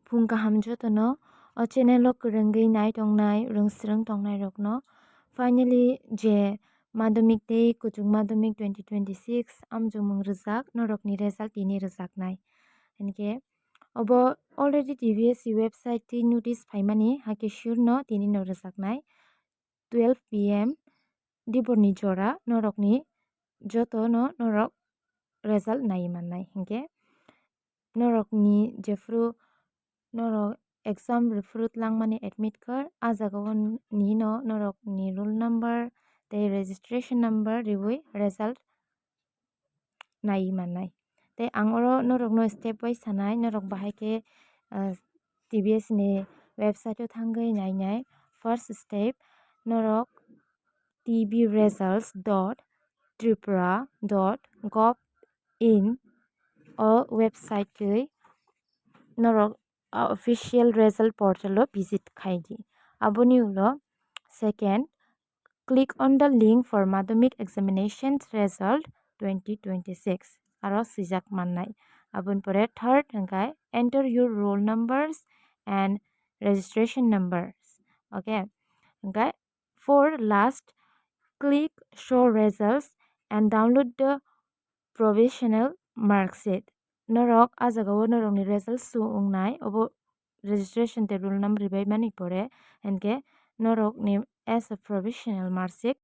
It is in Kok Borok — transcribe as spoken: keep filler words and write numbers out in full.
Phung kaham jotono o channel o kwrwngwi nai tongnai, rwngsrwng tongnai rokno. Finally, je madhyamik tei kuchuk madhyamik twenty twenty-six amjokmung rwjak, norokni result tini rwjaknai. Hinkhe obo already T B S C website tei notice phaimani, hakhe sure no tini no rwjaknai. Twelve P M diborni jora norokni jotono norok result nai mannai. Hinkhe norokni jephru norok exam rwphuru twlangmani admit card, a jagao nino norokni roll number tei registration number riwi result nai mannai. Tei ang oro norokno step wise sanai, norok bahai khe, ah, T B S ni website o thangwi nainai. First step, norok T B results dot tripura dot gov in o website twi norok, ah, official result portal o visit khai di. Aboni ulo second, click on the link for madhyamik examinations result twenty twenty-six. Aro swijak mannai. Aboni pore third hwnkhe enter your roll numbers and registration numbers. Okay. Hwnkhe four last, click show results and download the provisional mark sheet. Norok a jagao norokni result show wngnai, obo registration tei roll number ribai mani pore, hinkhe norokni as a provisional mark sheet